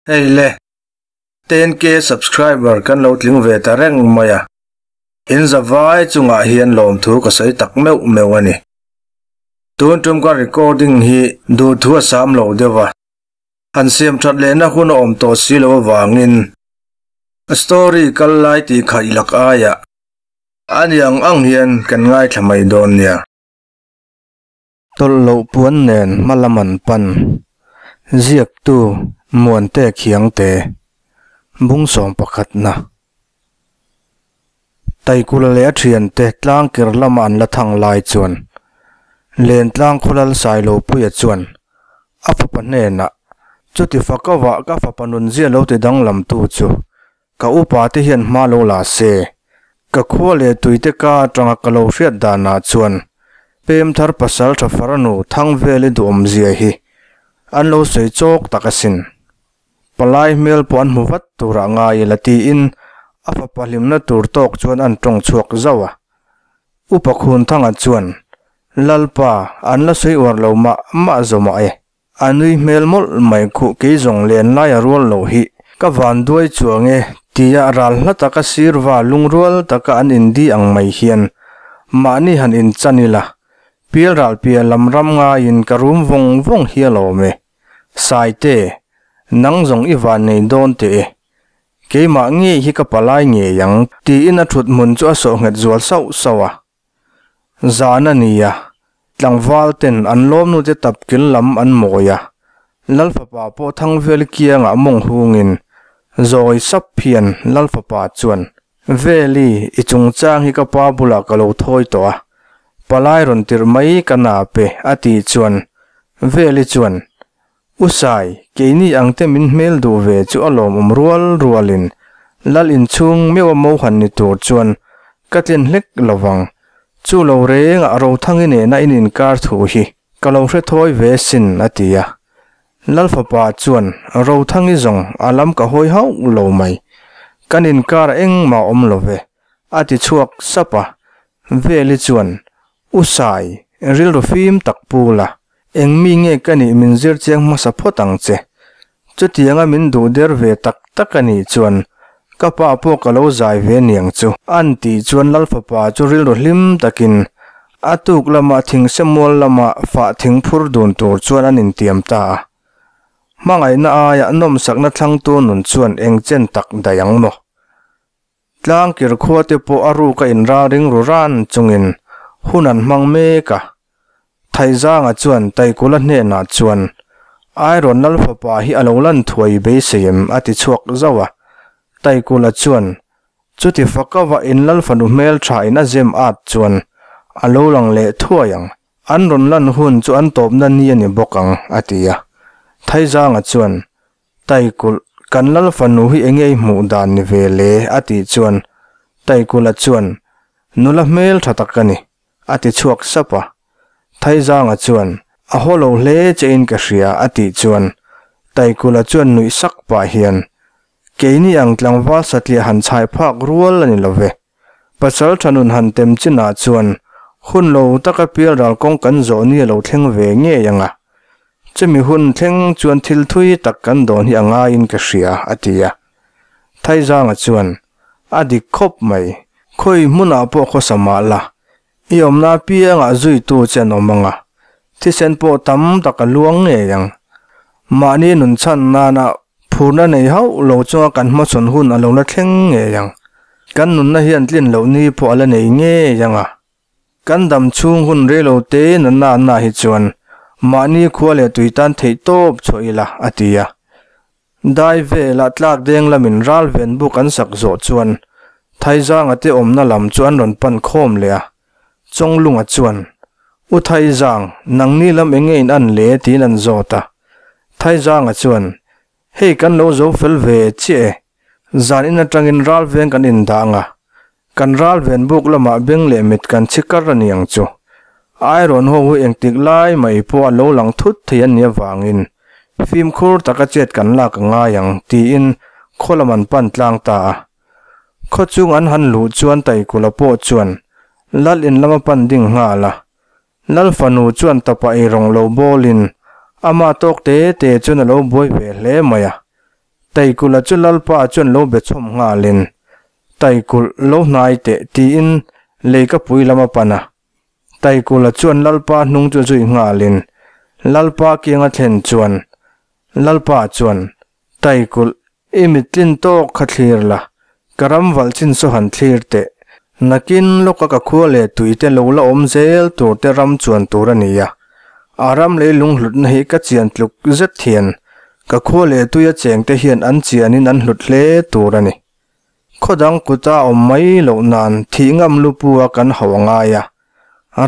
Hei le, 10K subscriber kan lo tling ve ta reng mai a, in zavai chungah hian lawmthu ka sawi tak meuh meuh a ni. Tun tum ka recording hi duhthu a sam lo deuh a, han siam that lehna hun a awm tawh si lo avangin a story kal lai tih khaih lak aiah a ni ang ang hian kan ngaithla mai dawn nia. Tawlh loh puan nen hma lam an pan. Ziaktu Muante Khiangte, Bungsawm pakhatna. Taikula leh a thiante tlangkir lama an la thang lai chuan Lentlang khawlal Sailopuia chuan a fapa hnenah, Chuti fakauah ka fapa nunzia lo ti danglamtu chu Ka upa te hian hma lo la se, ka khua leh tuite ka atanga ka lo hriat danah chuan pem thar pasal tha farnu Thangveli duhawmzia hi an lo sawi chawk tak asin. Palai hmel pawh an hmu vat turah ngai ila tiin a fapa hlimna tur tawk chuan an tawng chhuak zauh a. Upa Khunthanga chuan, Lalpa, an la sawi uar lo mah mah zawmah e. A nui hmel mawlh mai khuh kei zawng len lai a rual loh hi ka van duai chuang e tia ral hla taka sirva lungrual taka an indi ang mai hian mahni han inchan ila pial ral piah lam ram ngaiin ka rum vawng vawng hi a lawm e. Saite, nang zawng i van nei dawn teh e. Keimah ngei hi ka palai ngei ang tiin a thut hmun chu a sawh nghet zual sauh sauh a. Zan a ni a, tlangval ten an lawmnute tap kil lam an mawi a, Lalfapa pawh Thangvel kiangah mawng hungin zawi sap hian Lalfapa chuan, Veli, i chungchang hi ka pa bulah ka lo thawi tawh a, palai rawn tirh mai ka na pe a tih chuan Veli chuan, U Sai, keini ang te min hmel duh ve chu a lawmawm rual rualin Lal inchhung meuh a mohan ni tur chuan ka tlin hlek lo vang. Chu lo rengah Rothangi nena in inkar thu hi ka lo hre thawi ve sin a ti a. Lal fapa chuan Rothangi zawng a lam ka hawi hauh lo mai. Kan inkar engmah awm lo ve a ti chhuak sap a. Veli chuan U Sai, rilru fim tak pu la, eng mi nge ka nih min zir chiang hmasa phawt ang che. Chutianga min duh der ve tak tak a nih chuan ka pa pawh ka lo zai ve niang chu. An tih chuan Lal fapa chu rilru hlim takin a tuk lama thingse mual lama fah thing phur dun tur chuan an intiam ta a. Hmangaihna aia nawmsakna thlangtu nun chuan eng chen tak daih ang maw? Tlangkir khua te pawh a ruk a inralring ru ran chungin hun an hmang mek a. Thaizanga chuan Taikula hnenah chuan, Iron Lal fapa hi a lo lan thuai beisei em? a ti chhuak zauh a. Taikula chuan, Chuti fakava in Lal fanu hmeltha in a zem at chuan a lo lang leh thuai ang. An rawn lan hun chu an tawpna ni a ni bawk ang, a ti a. Thaizanga chuan, Taikulh, kan Lal fanu hi enge i hmuh dan ni ve le? a tih chuan Taikulha chuan, Nula hmel tha tak ka ni, a ti chhuak sap a. Thaizanga chuan, A haw lo hle che in ka hria, a tih chuan Taikulha chuan nuih sak pah hian, Keini ang tlangval satliah han chhai phak rual a ni lo ve. Pasal tha nun han tem chinah chuan hun lo taka pialral kawng kan zawh ni a lo thleng ve ngei ang a. Chumi hun thleng chuan thil thui tak kan dawn hi a ngaiin ka hria, a ti a. Thaizanga chuan, A dik khawp mai, khawi hmunah pawh khawsa mah la, i awmna apiangah zuitu che an awm ang a, thisen pawh tam tak a luang ngei ang. Mahni nun chhan nana phurna nei hauh lo chunga kan hmachhawn hun a lo la thleng ngei ang. Kan nunna hian tlin loh ni pawh a la nei ngei ang a. Kan dam chhung hun reilo te na na na hi chuan mahni khua leh tui tan theih tawp chhuah ila, a ti a. Dai velah tlak deng lamin ral ven buk an sak zawh chuan Thaizanga te awmna lam chu an rawn pan khawm leh a. Chawnglunga chuan, U Thaizang, nangni lam enge in an le? tiin an zawt a. Thaizanga chuan, Hei kan lo zo fel ve chiah e, zan in atangin ral veng kan indang a, Kan ral ven buk lamah beng leh mit kan chhi kar a ni ang chu. Iron ho hi engtik lai mai pawh a lo lang thut thei an nih avangin fimkhur taka chet kan lak a ngai ang tiin khaw lam an pan tlang ta a. Khaw chung an han luh chuan Taikula pawh chuan Lal in lam a pan ding nghal a. Lal fanu chuan tapa eirawng lo bawlin ama tawk te te chuan a lo buai ve hle mai a. Taikulh-a chu Lalpa chuan lo be chhawm nghalin, Taikulh, lo hnai teh, tiin leikapui lam a pan a. Taikulh-a chuan Lalpa hnung chu zui nghalin, Lalpa kianga thlen chuan, Lalpa chuan, Taikulh, i mittlin tawk kha thlir la, ka ram valh chin saw han thlir teh. Nakin lawka ka khua leh tuite lo la awm zel tur te ram chuan tur a ni a, a ram lei lunghlutna hi ka chian tluk zet hian ka khua leh tuia chengte hian an chianin an hlut hle tur a ni. Khaw dang kuta awm mai loh nan thih ngam lupu a kan hauh a ngai a,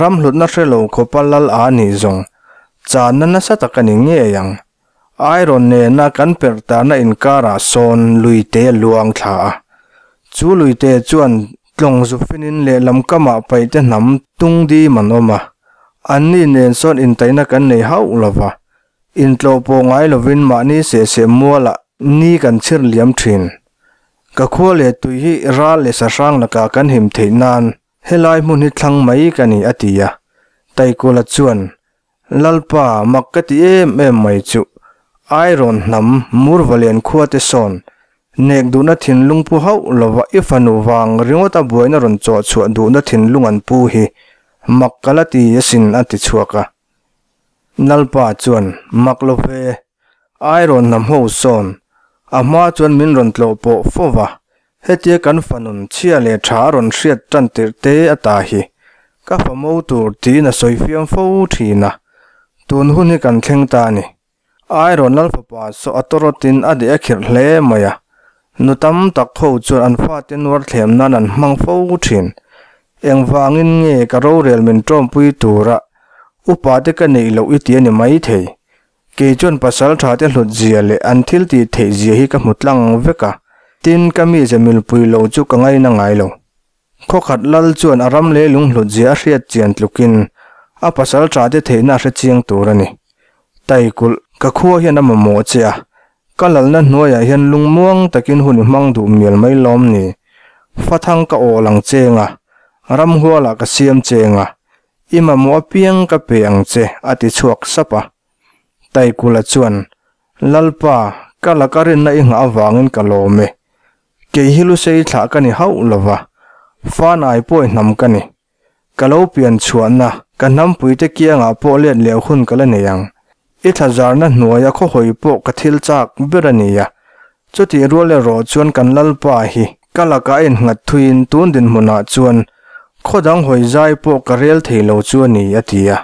ram hlutna hre lo khawpa lal a nih zawng channa nasa tak a ni ngei ang. Iron nena kan perh tarna inkarah sawn luite a luang thla a, chu luite chuan tlawng zufinin lehlam kamah paihte hnam tung dim an awm a, anni nen sawn intaihna kan nei hauh lo va, intlawh pawh ngai lovin mahni sehseh mualah ni kan chhir liam thin. Ka khua leh tui hi ral leh sahrang lakah kan him theih nan helai hmun hi thlang mai ka ni a ti a, Taikula chuan Lalpa, mak ka ti em em mai chuh. Iron hnam, Murvalian khua te sawn, nek duhna thinlung pu hauh lova i fanu vang ringawt a buaina rawn chawh chhuah duhna thinlung an pu hi mak ka la ti asin a ti chhuak a. Lalpa chuan, Mak lo ve, Iron hnam ho sawn, a hma chuan min rawn tlawh pawh fo va, Hetia kan fanun chhia leh tha a rawn hriat tan tirh te ata hi ka fa mo tur tiin a sawi fiam fo thin a, tun hun hi kan thleng ta a ni. Iron Lalfapa saw a tawrawtin a deh a khirh hle mai a, nu tam tak ho chuan an fate nuar thlem nan an hmang fo thin. Engvangin nge ka rorel min tawmpui tura upa te ka neih loh i ti a ni maithei. Kei chuan pasal tha te hlut zia leh an thil tih theih zia hi ka hmu tlang vek a, tin ka mize milpui lo chu ka ngaina ngai lo. Khawkhat lal chuan a ram leh lung hlut zia a hriat chian tlukin a pasal tha te theihna a hre chiang tur a ni. Taikulh, ka khua hian a mamawh che a, ka lalna hnuaiah hian lungmuang takin hun i hmang duh mial mai lawm ni. Fathang ka aw lang cheng a, ramhualah ka siam cheng a, I mamawh apiang ka pe ang che, a ti chhuak sap a. Taikula chuan, Lalpa, ka laka rinna i nghah avangin ka lawm e. Kei hi lusei thlah ka ni hauh lo va, fanai pawi hnam ka ni. Ka lo pian chhuahna, ka hnampuite kiangah pawh let leh hun ka la nei ang. I thlazarna hnuaia khawhawi pawh ka thil chak ber a ni a. Chutih rual erawh chuan kan Lalpa hi ka lakah a innghat thuiin tun dinhmunah chuan khaw dang hawi zai pawh ka rel thei lo chu a ni, a ti a.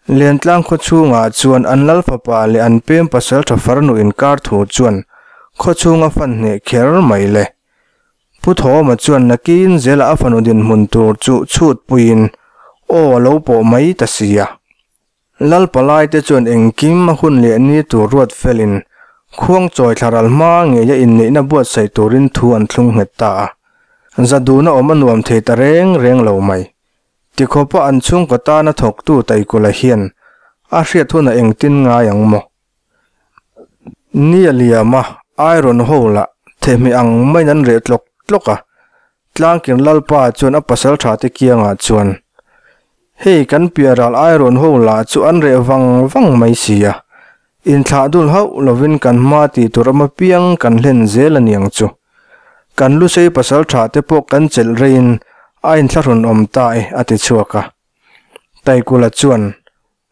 Lentlang khaw chhungah chuan an Lal fapa leh an pem pasaltha farnu inkar thu chuan khaw chhunga fan hneh kher mai le. Pu Thawma chuan nakin zela a fanu dinhmun tur chu chhut puiin aw a lo pawh mai ta si a. Lalpalai te chuan engkim a hun leh ni tur ruat felin khuang chawi thlaral hma ngeia inneihna buatsaih turin thu an thlung nghet ta a. Zaduna awm a nuam thei ta reng reng lo mai. Tikhawpa an chhungkaw tana thawktu Taikula hian a hriat hunah engtin ngai ang maw? Ni a liam a, Iron ho lah thehmeh ang maiin an reh tlawk tlawk a, Tlangkin Lalpa chuan a pasal tha te kiangah chuan, Hei kan piahral Iron ho lah chu an reh vang vang mai si a, inthlah dul hauh lovin kan hma tih tur awm apiang kan hlen zel a niang chu. Kan lusei pasal tha te pawh kan chelh reiin a inthlahrun awm ta e, a ti chhuak a. Taikula chuan,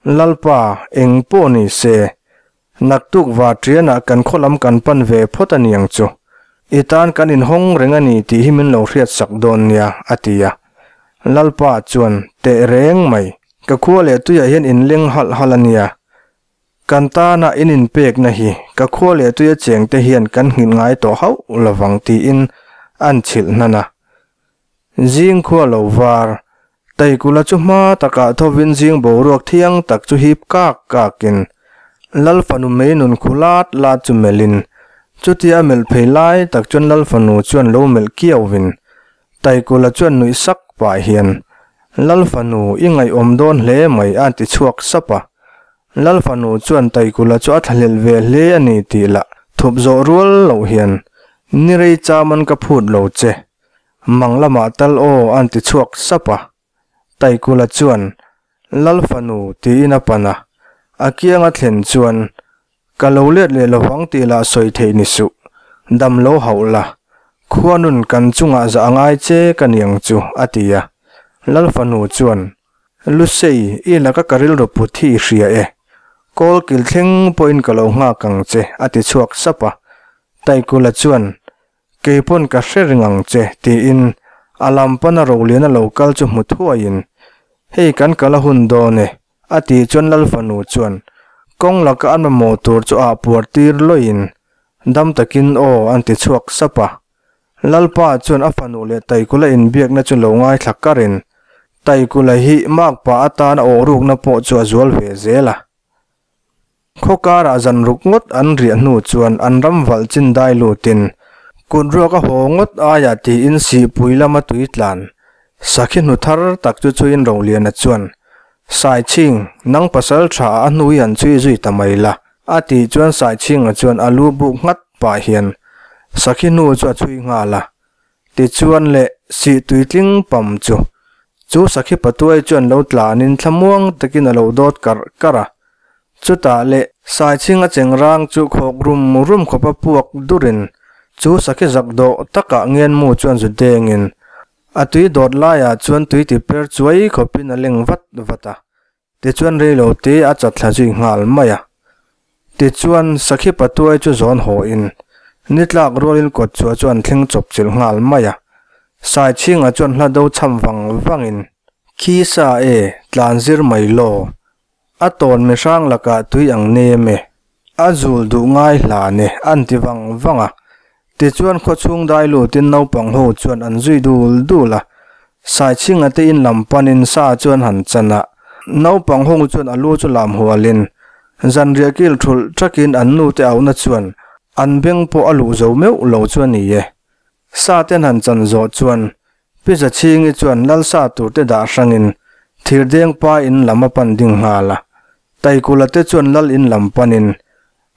Lalpa, eng pawh ni se, naktuk Varṭianah kan khaw lam kan pan ve phawt a niang chu. I tan kan inhawng reng a ni tih hi min lo hriatsak dawn nia, a ti a. Lalpa chuan, Teh reng mai, ka khua leh tuiah hian inleng halh halh a nia. Kan tana in inpekna hi ka khua leh tuia chengte hian kan nghilh ngai tawh hauh lovang tiin an chhilh hnan a. Zing khua lo var, Taikula chu hma takah thovin zing boruak thiang tak chu hip kak kakin Lal fanu mei nun khu lat lat chu melhin chutia a melh phei lai tak chuan Lal fanu chuan lo melh kiauvin Taikula chuan nuih sak pah hian Lal fanu i ngaihawm dawn hle mai a ti chhuak sap a. Lal fanu chuan Taikula chu a thlahlel ve hle a ni tih lah thup zawh rual loh hian ni rei chaman ka phut lo che Mang lamah tal aw an ti chhuak sap a. Taikula chuan, Lal fanu tiin a pan a. A kianga thlen chuan, Ka lo let leh lovang tih lah sawi theih ni suh. Dam lo hauh la, khuanun kan chungah zah a ngai che ka ni ang chu, a ti a. Lalfanu chuan, Lusei, i laka ka rilru put hi i hria e. Kawl kil thleng pawhin ka lo nghak ang che, a ti chhuak sap a. Taikula chuan, Kei pawn ka hre ring ang che, tiin a lam pana Roliana lo kal chu hmu thuaiin, Hei kan kal a hun dawn e, a tih chuan Lalfanu chuan kawng laka an mamawh tur chu ah puar tir lawiin, Dam takin aw, an ti chhuak sap a. Lalpa chuan a fanu leh Taikula inbiakna chu lo ngaithla karin, Taikula hi makpa atan a awhrukna pawh chu a zual ve zel a. Khaw karah zan ruk ngawt an riah hnu chuan an ram valh chin dai lutin kut ruak a haw ngawt aiah tiin sihpui lama tui tlan sakhi hnu thar tak chu chuin Roliana chuan Saichhing, nang pasal tha a hnu i han chhui zui ta mai la a tih chuan Saichhinga chuan a lu buk nghat pah hian sakhi hnu chu a chhui nghal a. Tichuan le, sih tuitling pam chu. Chu sakhi patuai chuan lo tlanin thlamuang takin a lo dawt karh karh a. Chutah le, saichhing a cheng rang chu khawk rum rum khawpa puak durin chu sakhi zak dawh takah ngenmu chuan zu dengin a tui dawt laiah chuan tui ti per chuai khawpin a leng vat vat a. Tichuan reilo te a chat thla zui nghal mai a. Tichuan Sakhi Patuai chu zawn haw in ni tlak rualin kawt chhuah chu an thleng chawp chilh nghal mai a. Saichhinga chuan hla do cham vang vang in, Khi sa e, tlan zir mai law. A tawn mihrang lakah tui ang nem e. A zul duh ngai hlan e, an ti vang vang a. Tichuan khawchhung dai lutin naupang ho chuan an zui dul dul a, Saichhinga te in lam panin sa chuan han chan a, naupang ho chuan a lu chu lam hualin zanriah kil thulh thakin an nu te auhna chuan an beng pawh a luh zo meuh lo chu a ni e. Sa ten han chan zawh chuan Pi Zachhingi chuan lal sa tur te dah hrangin thirdeng pa in lam a pan ding nghal a, Taikula te chuan lal in lam panin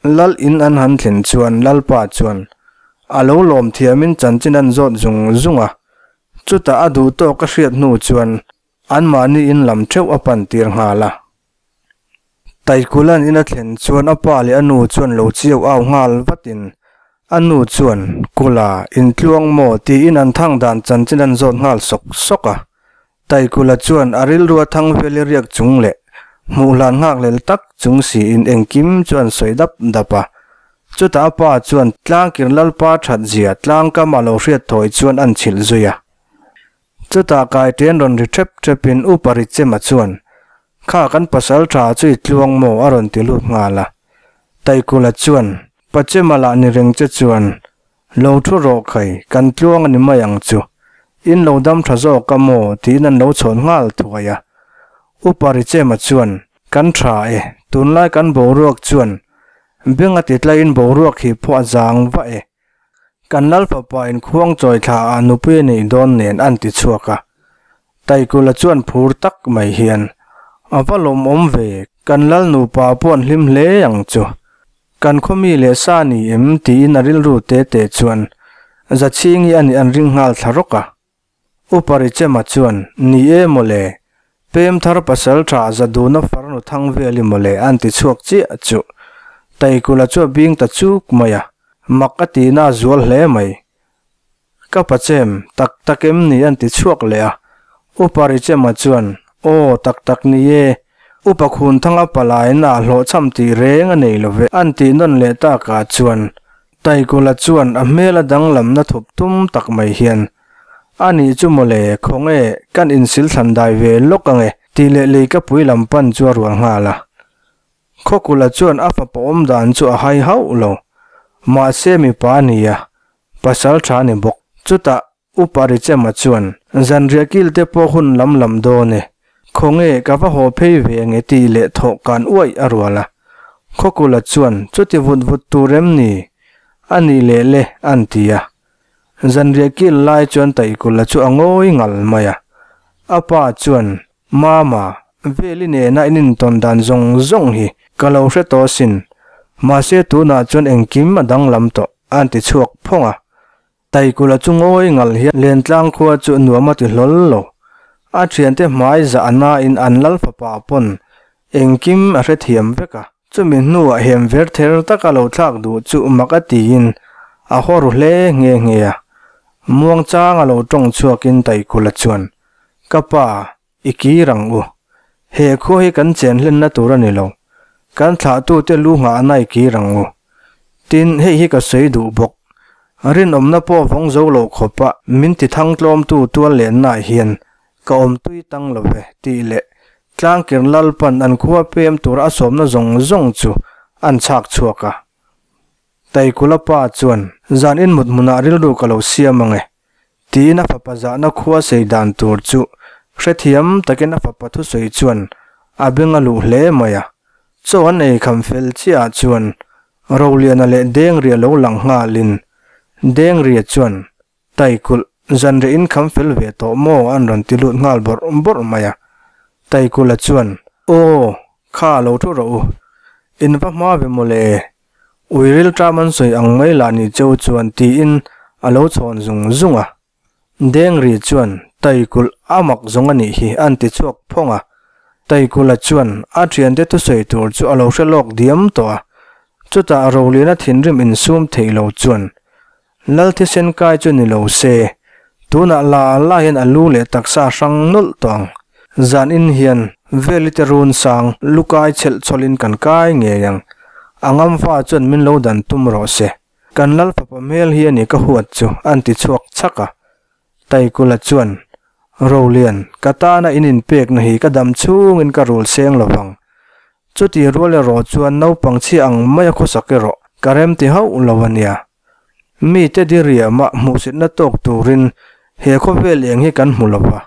Lal in an han thlen chuan Lalpa chuan a lo lawm thiamin chanchin an zawt zung zung a, chutah a duh tawk a hriat hnu chuan anmahni in lam theuh a pan tir nghal a. Taikulan in a thlen chuan a pa leh a nu chuan lo chiau au nghal vatin a nu chuan, Kula, intluang maw? tiin an thang dan chanchin an zawt nghal sawk sawk a. Taikula chuan a rilru a thang vel i riak chung leh hmuh hlan nghak lel tak chung siin engkim chu an sawi dap dap a. Chutah a pa chuan tlangkir Lalpa that zia tlangkam a lo hriat thawi chuan an chhilh zui a. Chutah kaitian rawn ri thep thepin Upa Richema chuan, Kha kan pasal tha chu i tluang maw? a rawn ti lut nghal a. Taikula chuan, Pachema lah ni reng che chuan Lo thu rawh khai, kan tluang a ni mai ang chu. In lo dam tha zawk a maw? tiin an lo chhawn nghal thuai a. Upa Richema chuan, Kan tha e, tunlai kan boruak chuan beng a ti tlaiin boruak hi pawh a zang vah e. Kan lal fapa in khuang chawi thla ah nupui a neih dawn nen an ti chhuak a. Taikula chuan phur tak mai hian, A va lawmawm ve, kan lal nupa pawh an hlim hle ang chu. Kan khaw mi leh sa ni em? tiin a rilru te te chuan Zachhingi a nih an ring nghal thla rawk a. Upa Richema chuan, Ni e mawle, pem thar pasal tha Zaduna farnu thang vel i mawle an ti chhuak chiah chu. Taikula chu a bing ta chuk mai a, mak a tihna a zual hle mai. Ka pachem, tak tak em ni an ti chhuak leh a. Upa Richema chuan, Aw, tak tak ni e. Upa Khunthanga palaiin a hlawhchham tih reng a nei lo ve an tih nawn leh takah chuan Taikula chuan a hmel a danglamna thup tum tak mai hian, A nih chu mawle, khawnge, kan insil thlan dai ve lawk ange tih leh leikapui lam pan chu a rual nghal a. Khawkula chuan a fapa awm dan chu a hai hauh lo. Mahse mipa a ni a, pasal tha a ni bawk. Chutah Upa Richema chuan, Zanriah kil te pawh hun lam lam dawn e. Khawnge ka va haw phei ve nge tih leh thawh kan uaih a rual a. Khawkula chuan, Chuti vut vut tur em ni? A nih leh le, an ti a. Zanriah kil lai chuan Taikula chu a ngawi ngal mai a. A pa chuan, Mama, Veli nena in intawn dan zawng zawng hi ka lo hre tawh asin. Mahse tunah chuan engkim a danglam tawh, a ti chhuak phawng a. Taikula chu ngawi ngal hian Lentlang khua chu nuam a ti hlawl lo. A thiante hmai zah a nain an lal fapa pawn engkim a hrethiam vek a. Chumi hnuah hem ver ther taka lo thlak duh chu mak a tiin a haw ru hle nghe nghe a. Muangchanga lo tawng chhuakin Taikula chuan, Ka pa, i kir ang u. He khua hi kan chen hlenna tur a ni lo. Kan thlahtute lu nghahna i kir ang u. Tin, hei hi ka sawi duh bawk. Rinawmna pawh vawng zo lo khawpa min ti thangtlawmtu tual lennaah hian ka awm tui tang lo ve tih leh Tlangkir Lalpan an khua pem tur a sawmna zawng zawng chu an chhak chhuak a. Taikula pa chuan, Zan in mut hmunah rilru ka lo siam ang e, tiin a fapa zahna khua sei dan tur chu hrethiam takin a fapa thusawi chuan a beng a luh hle mai a. Chaw an ei kham fel chiahah chuan Roliana leh Dengria lo lang nghalin Dengria chuan Taikulh, zanriah in kham fel ve tawh maw? an rawn ti lut nghal bawrh bawrh mai a. Taikulha chuan, Aw, kha lo thu rawh u. In va hma ve maw le? Ui rilṭam an sawi ang mai lah ni cheu chuan tiin a lo chhawn zung zung a. Dengri chuan, Taikulh a mak zawng a nih hi an ti chhuak phawng a. Taikulha chuan a ṭhiante thusawi tur chu a lo hre lawk diam tawh a. Chutah Roliana thinrim insum theih lo chuan, Lal thisen kai chu ni lo se, tunah la la hian a lu leh taksa hrang nawlh tawh ang. Zan in hian Velite run sang lu kai chhelh chhawlhin kan kai ngei ang. A ngamfa chuan min lo dan tum rawh se. Kan lal fapa hmel hi a ni ka huat chu, an ti chhuak chhak a. Taikula chuan, Rolian, ka tana in inpekna hi ka dam chhungin ka rul seng lo vang. Chuti rual erawh chuan naupang chhia ang maia khawsak erawh ka remti hauh lo a nia. Mite diriama hmuhsitna tawk turin he khawvel eng hi kan hmu lo va,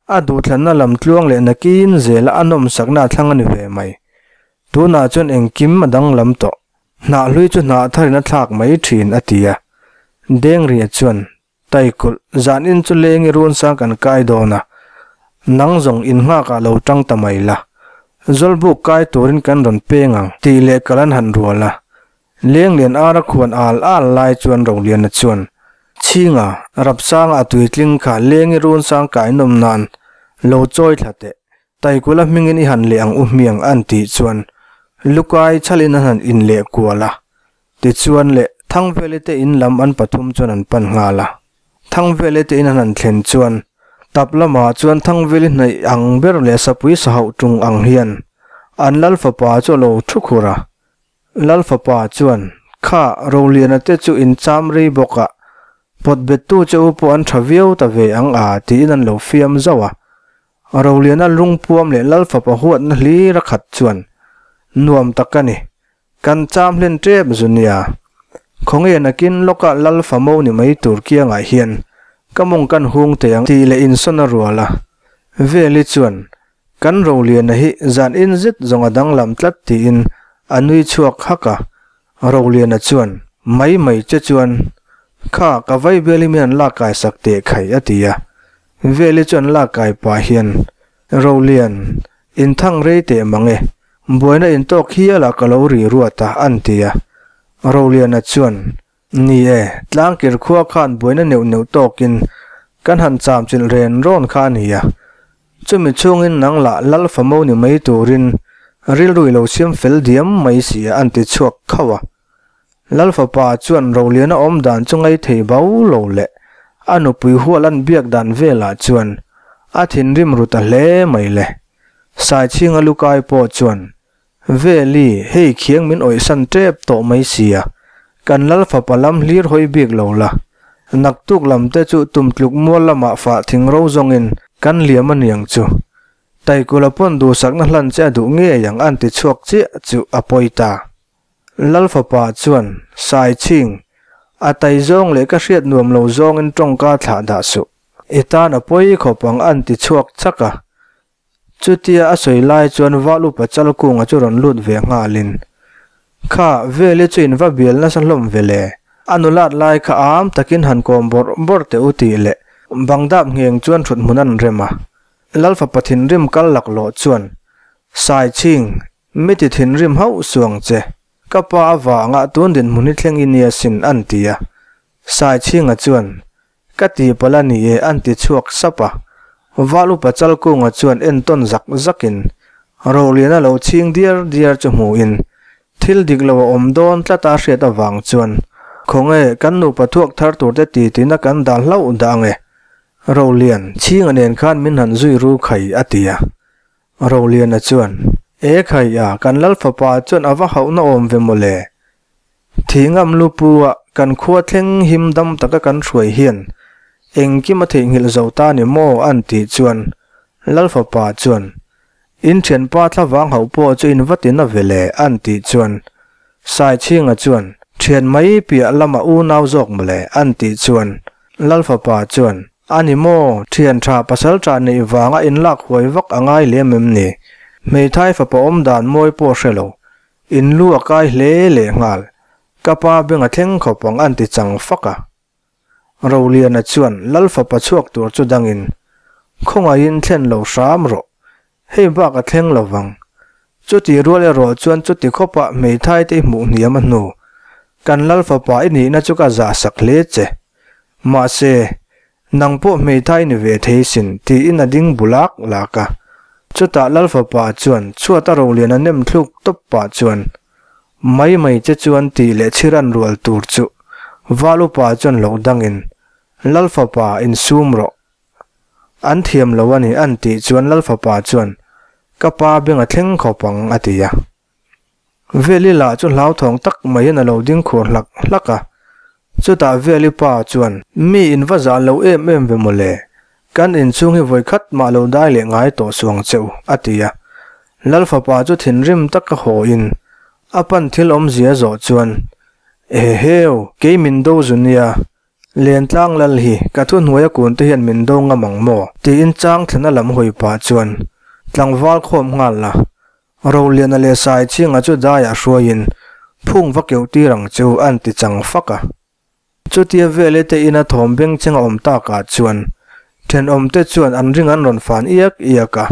a duhthlanna lam tluang leh nakin zela a nawmsakna a thlang a ni ve mai. Tunah chuan engkim a danglam tawh, hnah hlui chu hnah tharin a thlak mai thin, a ti a. Dengria chuan, Taikulh, zan in chu leng i run sang kan kai dawn a, nang zawng in nghakah lo tang ta mai la, Zawlbuk kai turin kan rawn peng ang tih leh kal an han rual a. Lenglian ara khuan al al lai chuan Roliana chuan, Chhinga, Rapsanga a tuitling kha leng i run sang kai nawm nan lo chawi thla teh, Taikula hmingin i han leh ang u hmiang an tih chuan Lukai chhalin an han inleh kual a. Tichuan le, Thangveli te in lam an pathum chuan an pan nghal a. Thangveli te in an han thlen chuan, tap lamah chuan Thangveli hnaih ang ber leh sapui sahauh tung ang hian an Lal fapa chu a lo thu khur a. Lal fapa chuan, Kha, Roliana te chu in cham rei bawk a, pawt bettu che u pawh an tha viau ta ve ang a, tiin an lo fiam zauh a. Roliana lungpuam leh Lal fapa huatna hlir a khat chuan, Nuam tak a ni. Kan cham hlen tep zu nia. Khawnge nakin lawkah Lal famo ni mai tur kiangah hian ka mawng kan hung thei ang tih leh insawn a rual a. Veli chuan, Kan Roliana hi zan in zet zawng a danglam tlat tiin a nui chhuak hak a. Roliana chuan, Mai mai che chuan, kha ka vaibel hi min an lak kai sak teh khai a ti a. Veli chuan lak kai pah hian, Rolian, Inthang rei teh mang e, buaina intawk hial ah ka lo ri ruat a, an ti a. Roliana chuan, Ni e, tlangkir khua khan buaina neuh neuh tawkin kan han cham chilh ren rawn kha a ni a. Chumi chhungin nang lah lal famo ni mai turin rilru i lo siam fel diam mai si a, an ti chhuak khauh a. Lal fapa chuan Roliana awm dan chu ngaithei bau lo leh a nupui hual an biak dan velah chuan a thinrim ru ta hle mai le. Saichhinga lukai pawh chuan, Veli, hei khiang min awihsan tep tawh mai sia, kan lal fapa lam hlir hawi bik lo la, naktuk lam te chu tumtluk mual lamah fah thing ro zawngin kan liam aniang chu. Taikula pawn duhsakna hlan che a duh ngei ang an ti chhuak chiah chu a pawi ta. Lal fapa chuan, Sai chhing, a tai zawng leh ka hriat nuam lo zawngin tawngka thlah dah suh. I tan a pawi khawp ang an ti chhuak chak a. Chutia a sawi lai chuan Val upa Chalkunga chu rawn lut ve nghalin, Kha, Veli chu in va bial nasa hlawm ve le. A nulat lai kha am takin han kawm bawrh bawrh teh u tih leh bangdap ngheng chuan thut hmun an rem a. Lal fapa thinrim kal laklawh chuan, Sai chhing, Mi ti thinrim hauh suang che, ka pa avanga tun dinhmun hi thleng i nia sin an ti a. Saichhinga chuan, Ka ti palh a ni e an ti chhuak sap a. Val upa Chalkunga chuan entawn zak zakin Roliana lo chhing diar diar chu hmuhin. Thil dik lo a awm dawn tlat a hriat avang chuan, Khawnge, kan nupa thuak thar tur te ti tina kan dah hlauh dah ange. Rolian, chhinga nen khan min han zui ru khai, a ti a. Roliana chuan, E khai a, kan lal fapa chuan a va hauhna awm ve mawle. Thingam lu pu a kan khua thleng him dam taka kan hruai hian engkim a theihnghilh zo ta ni maw an tih chuan Lal fapa chuan In thianpa thlavang hauh pawh chu in va ti na ve le an tih chuan Saichhinga chuan Thian mai piah lamah unau zawk mawle an tih chuan Lal fapa chuan A ni maw, thian tha pasal tha neih vanga in lak huai vak a ngai lem em ni? Hmeithai fapa awm dan mawi pawh hre lo In lu a kai hle leh nghal. Ka pa beng a thleng khawp ang an ti chang fak a. Roliana chuan Lal fapa chhuak tur chu dangin, Khawngaihin thlen lo hram rawh. Hei bak a thleng lo vang. Chuti rual erawh chuan chuti khawpah hmeithai te i hmuh hniam a hnu. Kan Lal fapa i nihna chu ka zah sak hle che. Mahse, Nang pawh hmeithai ni ve thei sin, tiin a ding bu lak lak a. Chutah Lal fapa chuan chhuat a rolian a nem thluk tawp pah chuan, Mai mai che chuan tih leh chhiran rual tur chu Val upa chuan lo dangin, Lal fapa insum rawh. An thiam lo a ni an tih chuan Lal fapa chuan, Ka pa beng a thleng khawp ang a ti a. Veli lah chu hlauthawng tak maiin a lo ding khur hlak hlak a. Chutah Veli pa chuan, Mi in va zah lo em em ve mawle, kan inchhung hi vawi khat mah lo dai leh ngai tawh suh ang che u, a ti a. Lal fapa chu thinrim taka hawiin a pan thil awmzia zawh chuan, Eheheu, kei min do zu nia, Lentlang lal hi ka thuhnuaia kun te hian min do ngam ang maw? Tiin chang thlena lam hawi pah chuan tlangval khawm nghal la, Roliana leh Saichhinga chu daiah hruaiin phung va keuh tir ang chu an ti chang fak a. Chutia vele te ina thawm bengcheng a awm takah chuan thenawmte chuan an ring an rawn fan iak iak a.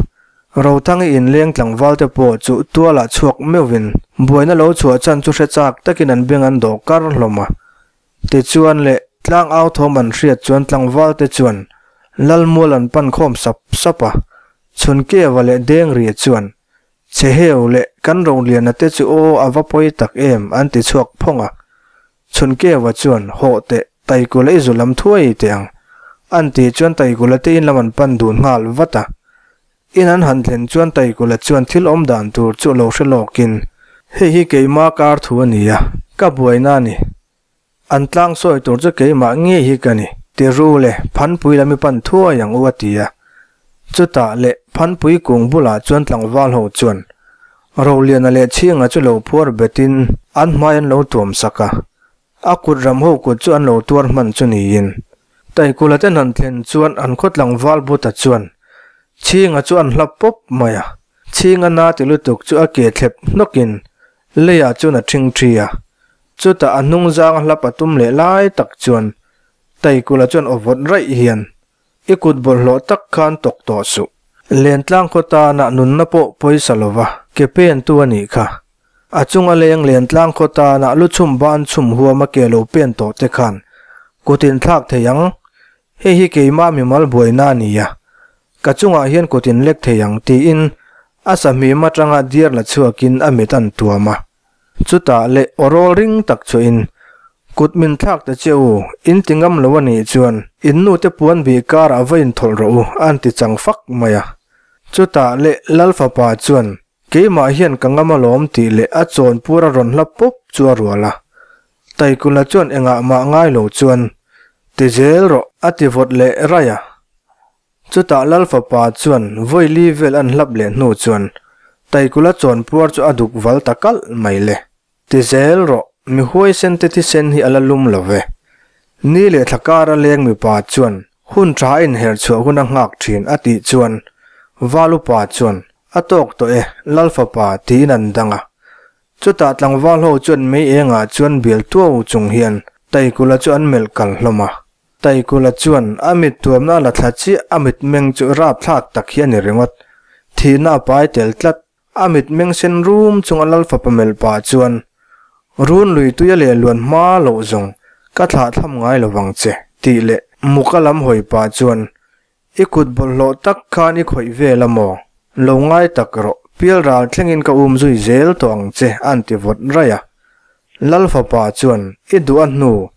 Rothangi inleng tlangval te pawh chu tualah chhuak meuhvin buaina lo chhuah chan chu hre chak takin an beng an dawh kar hlawm a. Tichuan le, tlang au thawm an hriat chuan tlangval te chuan Lalmual an pan khawm sap sap a, chhun Keva leh Dengria chuan, Che heu le, kan Roliana te chu aw a va pawi tak em an ti chhuak phawng a. Chhun Keva chuan, Hawh teh, Taikula i zu lam thuai teh ang an tih chuan Taikula te in lam an pan dun nghal vat a. In an han thlen chuan Taikula chuan thil awm dan tur chu lo hre lawkin, Hei hi keima kar thu a ni a, ka buaina a ni. An tlang sawi tur chu keimah ngei hi ka ni. Ti ru le, Phanpui lam i pan thuai ang u a ti a. Chutah le, Phanpui kung bulah chuan tlangval ho chuan Roliana leh Chhinga chu lo phuar betin an hmai an lo tuam sak a. A kut ram ho kut chu an lo tuar hman chu niin. Taikula te hnan thlen chuan an khaw tlangval Buta chuan Chhinga chu an hlap pawp mai a. Chhinga na ti lutuk chu a ke thlep hnawkin leiah chuan a ṭhing ṭhi a. Chutah a hnung zang a hlap a tum leh lai tak chuan Taikula chuan aw vawt raih hian, I kut bawlhhlawh tak khan tawk tawh suh. Lentlang khaw tanah nunna pawh pawisa lova ke pen tu a nih kha. A chunga leng Lentlang khaw tanah lu chhum ban chhum huama ke lo pen tawh te khan kut in thlak thei ang. Hei hi keimah mimal buaina a ni a, ka chungah hian kut in lek thei ang tiin a sahmim atanga diar la chhuakin a mit an tuam a. Chutah leh aw rawl ring tak chuahin, Kut min thlak ta che u, in ti ngam lo a nih chuan in nu te puan bih karah va inthawlh rawh u an ti chang fak mai a. Chutah leh Lal fapa chuan, Keimah hian ka ngam alawm tih leh a chawn pur a rawn hla pawp chu a rual a. Taikula chuan engah mah ngai lo chuan, Ti zel rawh a ti vawt leh raih a. Chutah Lal fapa chuan vawi li vel an hlap leh hnu chuan Taikula chawn puar chu a duk val ta kalh mai le. Ti zel rawh, mi huaisen te thisen hi a la lum lo ve. Ni leh thla kara leng mipa chuan hun tha a inher chhuah hun a nghak thin a tih chuan Val upa chuan a tawk tawh e Lal fapa tiin an dang a. Chutah tlangval ho chuan mei engah chuan bial tuau chung hian Taikula chu an melh kal hlawm a. Taikula chuan a mit tuamna a la thla chiah a mitmeng chu rapthlak tak hi a ni ringawt. Thihna a pai tel tlat. A mitmeng sen rum chunga Lal fapa melh pah chuan, Run lui tuia leh luan hma loh zawng ka thlah thlam ngai lo vang che, tih leh muka lam hawi pah chuan, I kut bawlhhlawh tak khan i khawih vel a maw? Lo ngai tak rawh, Pialral thlengin ka um zui zel tawh ang che an ti vawt raih a. Lal fapa chuan, I duh a hnu,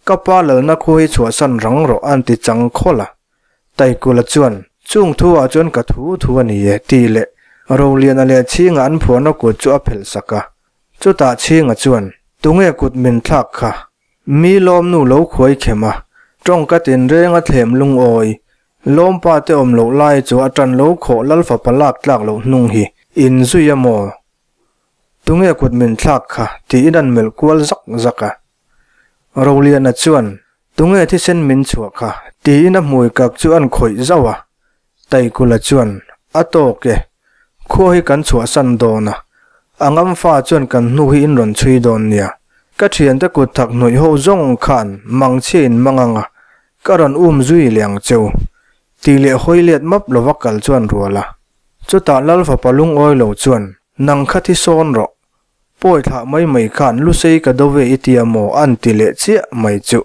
ka pa lalna khu hi chhuahsan rang rawh an ti chang khawlh a. Taikula chuan, Chung thu ah chuan ka thu thu a ni e tih leh Roliana leh Chhinga an phuahna kut chu a phelh sak a. Chutah Chhinga chuan, Tunge kut min thlak kha? Mi lawmnu lo khuai khem a, tawngka tinreng a thlem lungawi, lawmpa te awm loh lai chu a tan lo khawh lal fapa lak tlak loh hnung hi in zui a maw? Tunge kut min thlak kha? tiin an melh kual zak zak a. Roliana chuan, Tunge thisen min chhuah kha? tiin a hmui kak chu an khawih zauh a. Taikula chuan, A tawk e, khua hi kan chhuahsan dawn a, a ngamfa chuan kan hnu hi in rawn chhui dawn nia. Ka thiante kut thak hnawih ho zawng khan mangchhia in mang ang a, ka rawn um zui leh ang cheu. Tih leh hawi let map lova kal chuan rual a. Chutah Lal fapa lungawi lo chuan, Nang kha thi sawn rawh, Pawi thlah mai mai khan Lusei ka do ve i tia maw an ti leh chiah mai chu.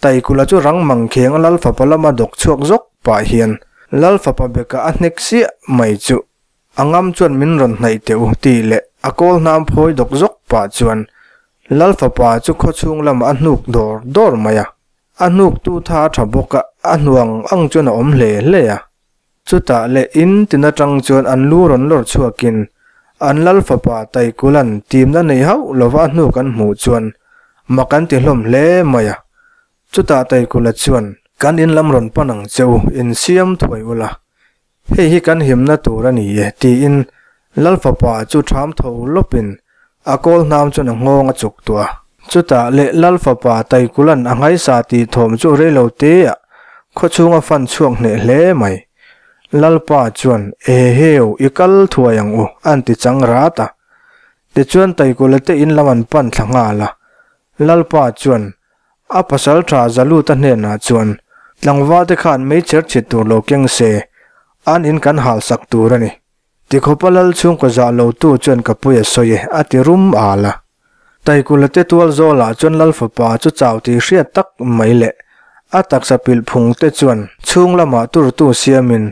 Taikula chu rang mang kheng a Lal fapa lama dawk chhuak zawk pah hian Lal fapa beka a hnek siah mai chu. A ngam chuan min rawn hnaih teh u tih leh a kawl hnam phawi dawk zawk pah chuan Lal fapa chu khawchhung lamah a hnuk dawr dawr mai a. A hnuk tu tha a tha bawk a, a hnuang ang chuan a awm hle hle a. Chutah leh in tin atang chuan an lu rawn lawr chhuakin an lal fapa Taikulan timna nei hauh lova a hnu kan hmuh chuan mak an ti hlawm hle mai a. Chutah Taikula chuan, Kan in lam rawn pan ang che u, in siam thuai ula, hei hi kan himna tur a ni e, tiin lal fapa chu ṭham tho lawpin a kawl hnam chuan a nghawng a chuk tuah a. Chutah leh Lal fapa Taikulan a nghaisa tih thawm chu reilo teah khawchhunga fan chhuak hneh hle mai. Lalpa chuan, Eheu, i kal thuai ang u, an ti chang rat a. Tichuan Taikula te in lam an pan thla nghal a. Lalpa chuan, a pasal tha Zaluta hnenah chuan, Tlangval te khan meichher chhit tur lo keng se, an in kan hal sak tur a ni. Tikhawpa lal chhungkaw zah lo tu chuan ka pui a sawi e, a ti rum al a. Taikula te tual zawlah chuan lal fapa chu chau tih hriat tak mai leh a taksa pilh phung te chuan chhung lamah turtu siamin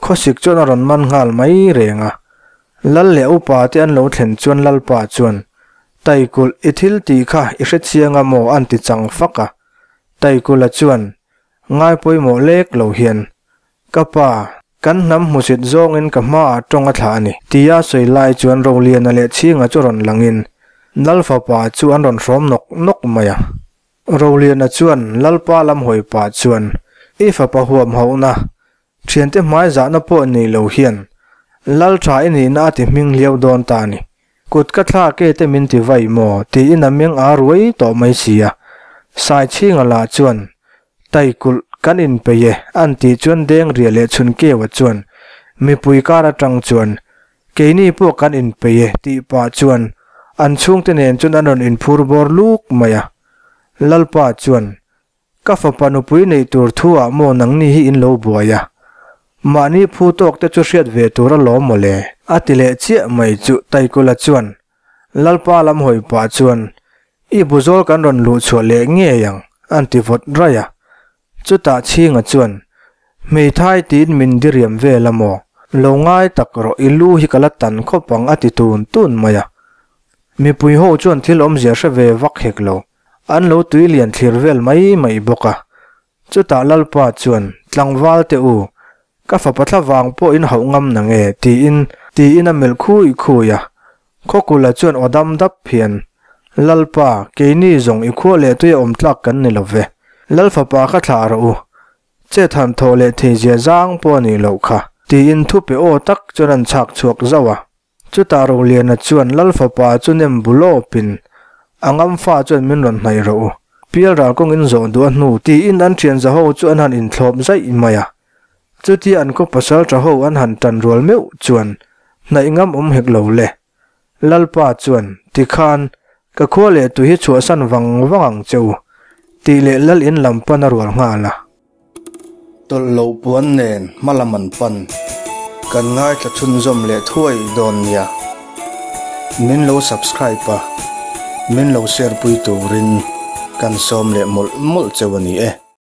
khawsik chuan a rawn man nghal mai reng a. Lal leh upa te an lo thlen chuan lalpa chuan, Taikulh, i thil tih kha i hre chiang a maw? an ti chang fak a. Taikula chuan, Ngai pawimawh lek lo hian, Ka pa, kan hnam hmusit zawngin ka hmaah tawng a thlah a ni, tia sawi lai chuan Roliana leh Chhinga chu rawn langin Lal fapa chu an rawn hrawm nawk nawk mai a. Roliana chuan Lalpa lam hawi pah chuan, I fapa huam hauhna, thiante hmai zahna pawh nei lo hian Lal tha i nihna a ti hming hliau dawn ta a ni. Kut ka thla ke te min ti vai maw? tiin a meng a ruai tawh mai si a. Sai Chhinga lah chuan, Taikulh kan inpeih e, an tih chuan Dengria leh Chhunkeua chuan mipui kar atang chuan, Keini pawh kan inpeih e, tih pah chuan an chhungte nen chuan an rawn inphur bawr luk mai a. Lalpa chuan, Ka fapa nupui neih tur thu ah maw nangni hi in lo buai a? Mahni phu tawk te chu hriat ve tur alawm mawle, a ti leh chiah mai chu Taikula chuan Lalpa lam hawi pah chuan, I buzawl kan rawn luh chhuah leh ngei ang, an ti vawt raih a. Chutah Chhinga chuan, Hmeithai tiin min diriam vel a maw? Lo ngai tak rawh, i lu hi ka la tan khawp ang, a ti tun tun mai a. Mipui ho chuan thil awmzia hre ve vak hek lo, an lo tui lian thlir vel mai mai bawk a. Chutah Lalpa chuan, Tlangval te u, ka fapa thla vang pawh in hauh ngam na nge? tiin tiin a melh khui khui a. Khawkula chuan aw dam dap hian, Lalpa, keini zawng i khua leh tui a awm tlak kan ni lo ve. Lal fapa kha thlah rawh u. Chet han thawh leh thei zia zang pawh a nih loh kha, tiin thupe aw tak chuan an chhak chhuak zauh a. Chutah Roliana chuan Lal fapa chu nem bu lawpin, A ngam fa chuan min rawn hnaih rawh u. Pial ral kawngin zawh duh a hnu, tiin an thian zaho chu an han inthlawp zaih mai a. Chutia an khaw pasal tha ho an han tan rual meuh chuan hnaih ngam awm hek lo le. Lalpa chuan, Tikhan, ka khua leh tui hi chhuahsan vang vang ang che u, tih leh Lal in lam pan a rual nghal a. Tawlh loh puan nen hma lam an pan. Kan ngaithla chhunzawm leh thuai dawn nia. Min lo subscribe a, min lo share pui turin kan sawm leh mawlh mawlh cheu a ni e.